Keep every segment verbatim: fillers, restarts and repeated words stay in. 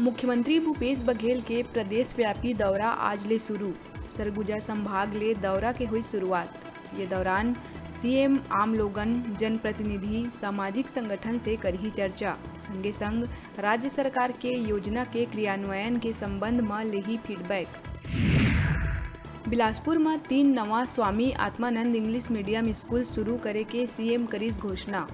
मुख्यमंत्री भूपेश बघेल के प्रदेशव्यापी दौरा आज ले शुरू। सरगुजा संभाग ले दौरा के हुई शुरुआत। ये दौरान सीएम आम लोगन, जनप्रतिनिधि, सामाजिक संगठन से करही चर्चा। संगे संग राज्य सरकार के योजना के क्रियान्वयन के संबंध म लेही फीडबैक। बिलासपुर म तीन नवा Swami Atmanand English medium school शुरू करे के सीएम करिस घोषणा।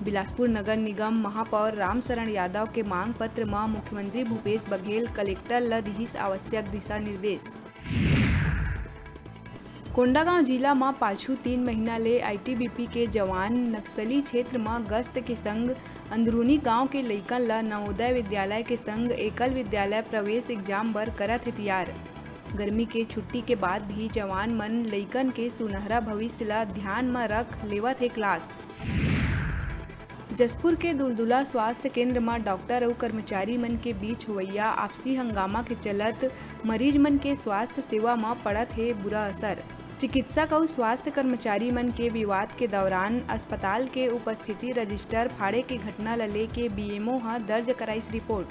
बिलासपुर नगर निगम महापौर रामशरण यादव के मांग पत्र म मुख्यमंत्री भूपेश बघेल कलेक्टर ल दिहिस आवश्यक दिशा निर्देश। कोंडागांव जिला म पाछू तीन महीना ले आईटीबीपी के जवान नक्सली क्षेत्र म गश्त के संग अंदरूनी गांव के लइकन ल नवोदय विद्यालय के संग एकल विद्यालय प्रवेश एग्जाम बर करत हे तियार। गर्मी के छुट्टी के बाद भी जवान मन लइकन के सुनहरा भविष्य ल ध्यान म रख लेवत हे क्लास। जशपुर के दुलदुला स्वास्थ्य केंद्र म डॉक्टर अउ कर्मचारी मन के बीच होवइया आपसी हंगामा के चलत मरीज मन के स्वास्थ्य सेवा म पड़त हे बुरा असर। चिकित्सक अउ स्वास्थ्य कर्मचारी मन के विवाद के दौरान अस्पताल के उपस्थिति रजिस्टर फाड़े के घटना ल लेके बीएमओ ह दर्ज कराइस रिपोर्ट।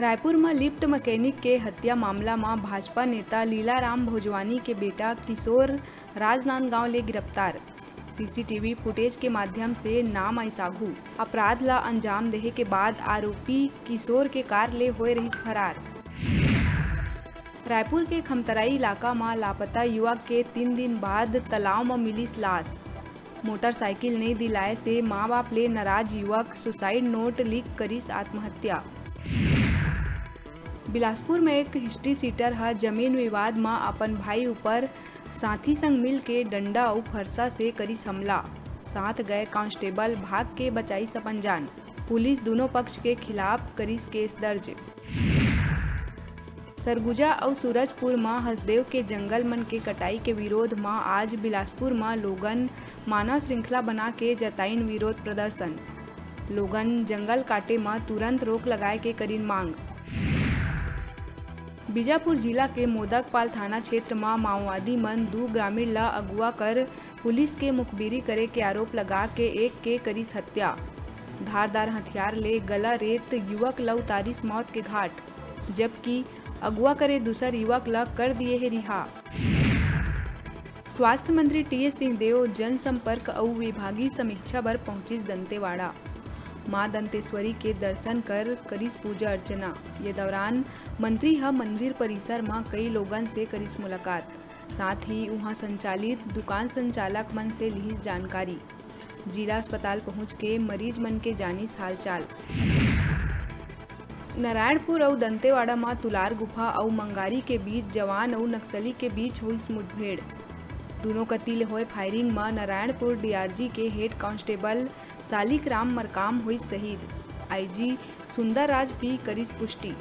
रायपुर म लिफ्ट मैकेनिक के हत्या मामला म भाजपा नेता लीलाराम भोजवानी के बेटा किशोर राजनांदगांव ले गिरफ्तार। सीसीटीवी फुटेज के माध्यम से नाम आइस आघू। अपराध ल अंजाम देहे के बाद आरोपी किशोर के कार ले होए रहिस फरार। रायपुर के खमतराई इलाका म लापता युवक के तीन दिन बाद तालाब म मिलिस लाश। मोटरसाइकिल नइ दिलाए से मां बाप ले नाराज युवक सुसाइड नोट लीक करिस आत्महत्या। बिलासपुर म एक हिस्ट्री सीटर ह जमीन विवाद म अपन भाई ऊपर साथी संग मिल के डंडा अउ फरसा से करिस हमला। साथ गए कांस्टेबल भाग के बचाइस अपन जान। पुलिस दूनों पक्ष के खिलाफ करिस केस दर्ज। सरगुजा अउ सूरजपुर म हसदेव के जंगल मन के कटाई के विरोध म आज बिलासपुर म लोगन मानव श्रृंखला बना के जताइन विरोध प्रदर्शन। लोगन जंगल काटे म तुरंत रोक लगाए के करिन मांग। बीजापुर जिला के मोदकपाल थाना क्षेत्र म माओवादी मन दू ग्रामीण ल अगुवा कर पुलिस के मुखबिरी करे के आरोप लगा के एक के करिस हत्या। धारदार हथियार ले गला रेत युवक ल उतारिस मौत के घाट, जबकि अगुवा करे दूसर युवक ल कर दिए हे रिहा। स्वास्थ्य मंत्री टीएस सिंहदेव जनसंपर्क अउ विभागीय समीक्षा बर पहुंचिस दंतेवाड़ा। मां दंतेश्वरी के दर्शन कर करिस पूजा अर्चना। ये दौरान मंत्री ह मंदिर परिसर म कई लोगन से करिस मुलाकात। साथ ही उहां संचालित दुकान संचालक मन से लिहिस जानकारी। जिला अस्पताल पहुंच के मरीज मन के जानिस हालचाल। नारायणपुर अउ दंतेवाड़ा म तुलार गुफा अउ मंगारी के बीच जवान अउ नक्सली के बीच होइस मुठभेड़। दूनों कति ले होए फायरिंग म नारायणपुर डीआरजी के हेड कांस्टेबल सालिक राम मरकाम होइस शहीद। आईजी सुंदर राज भी करिस पुष्टि।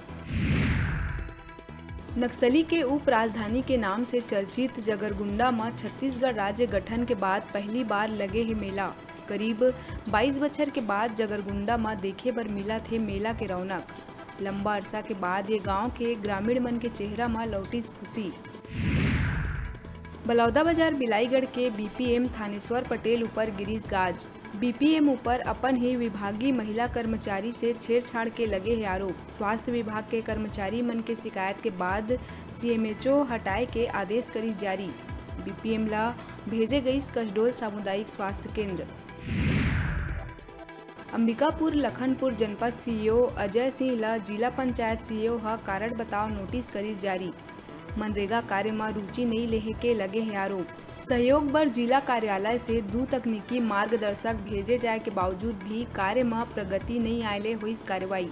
नक्सली के उप राजधानी के नाम से चर्चित जगरगुंडा म छत्तीसगढ़ राज्य गठन के बाद पहली बार लगे हे मेला। करीब बाईस बछर के बाद जगरगुंडा म देखे बर मिलत हे मेला के रौनक। लंबा अरसा के बाद ये गांव के ग्रामीण मन के चेहरा म लौटिस खुशी। बलौदाबाजार बिलाईगढ़ के बीपीएम थानेश्वर पटेल ऊपर गिरिस गाज। बीपीएम ऊपर अपन ही विभागीय महिला कर्मचारी से छेड़छाड़ के लगे हे आरोप। स्वास्थ्य विभाग के कर्मचारी मन के शिकायत के बाद सीएमएचओ हटाए के आदेश करिस जारी। बीपीएम ला भेजे गइस कसडोल सामुदायिक स्वास्थ्य केंद्र। अंबिकापुर लखनपुर जनपद सीईओ अजय सिंह ला जिला पंचायत सीईओ ह कारण बताओ नोटिस करिस जारी। मनरेगा कार्य म रुचि नइ लेहे के लगे हे आरोप। सहयोग बर जिला कार्यालय से दू तकनीकी मार्गदर्शक भेजे जाय के बावजूद भी कार्य म प्रगति नइ आय ले होइस कार्रवाई।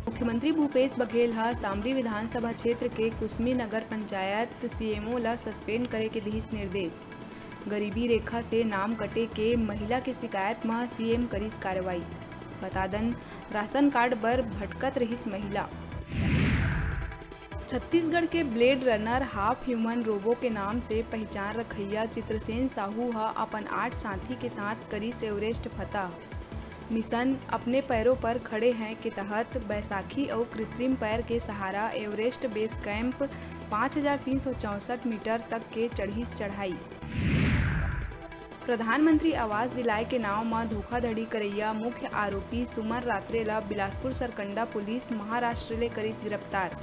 मुख्यमंत्री भूपेश बघेल ह सामरी विधानसभा क्षेत्र के कुसमी नगर पंचायत सीएमओ ल सस्पेंड करे के दिहिस निर्देश। गरीबी रेखा से नाम कटे के महिला के शिकायत म सीएम करिस कार्रवाई। बता दन, राशन कार्ड बर भटकत रहिस महिला। छत्तीसगढ़ के blade runner half human robo के नाम से पहचान रखइया चित्रसेन साहू ह अपन आठ साथी के साथ करिस एवरेस्ट फतह। मिशन अपने पैरों पर खड़े हैं के तहत बैसाखी अउ कृत्रिम पैर के सहारा एवरेस्ट बेस कैंप पाँच हजार तीन सौ चौसठ मीटर तक के चढ़िस चढ़ाई। प्रधानमंत्री आवास दिलाए के नांव म धोखाधड़ी करइया मुख्य आरोपी सुमन रात्रे ल बिलासपुर सरकंडा पुलिस महाराष्ट्र ले करिस गिरफ्तार।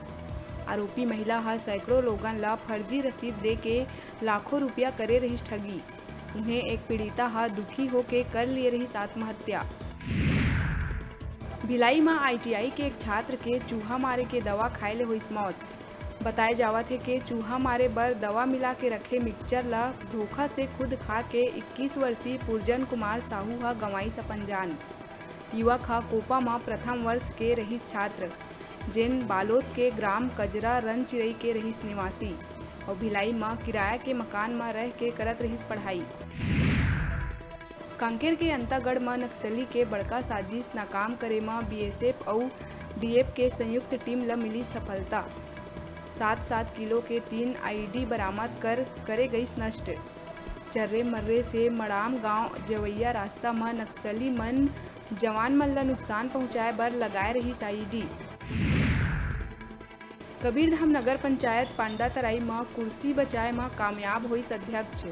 आरोपी महिला ह सैकड़ों लोगन ल फर्जी रसीद दे के लाखों रुपया करे रहिस ठगी। उहें, एक पीड़िता ह दुखी होके कर लिए रहिस आत्महत्या। भिलाई म आईटीआई के एक छात्र के चूहा मारे के दवा खाए ले होइस मौत। बताए जावत हे के चूहा मारे बर दवा मिला के रखे मिक्सचर ल धोखा से खुद खा के इक्कीस वर्षीय पुरजन कुमार साहू ह गंवाइस अपन जान। युवक ह कोपा म प्रथम वर्ष के रहिस छात्र, जेन बालोद के ग्राम कजरा रन चिरई के रहिस निवासी, अउ भिलाई म किराया के मकान म रह के करत रहिस पढ़ाई। कांकेर के अंतागढ़ म नक्सली के बड़का साजिश नाकाम करे म बीएसएफ अउ डीएफ के संयुक्त टीम ल मिली सफलता। सात सात किलो के तीन आईईडी बरामद कर करे गइस नष्ट। चर्रे मर्रे से मड़ाम गांव जवैया रास्ता म नक्सली मन जवान मन ल नुकसान पहुंचाए बर लगाए रहिस आईईडी। कबीरधाम नगर पंचायत पांडातराई म कुर्सी बचाए म कामयाब होइस अध्यक्ष।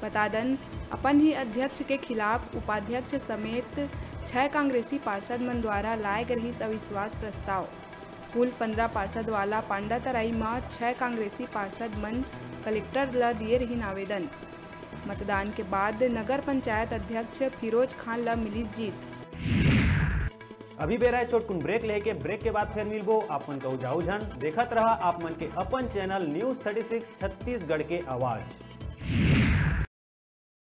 बता दन, अपन ही अध्यक्ष के खिलाफ उपाध्यक्ष समेत छह कांग्रेसी पार्षद मन द्वारा लाए गे रहिस अविश्वास प्रस्ताव। कुल पंद्रह पार्षद वाला पांडातराई म छह कांग्रेसी पार्षद मन कलेक्टर ल दिए रहिन आवेदन। मतदान के बाद नगर पंचायत अध्यक्ष फिरोज खान ल मिलिस जीत। अभी बेरा हे छोटकुन ब्रेक लेके, ब्रेक के बाद फेर मिलबो। आप मन कहू जाऊ झन, देखत रहा आप मन के अपन channel news thirty six Chhattisgarh के आवाज।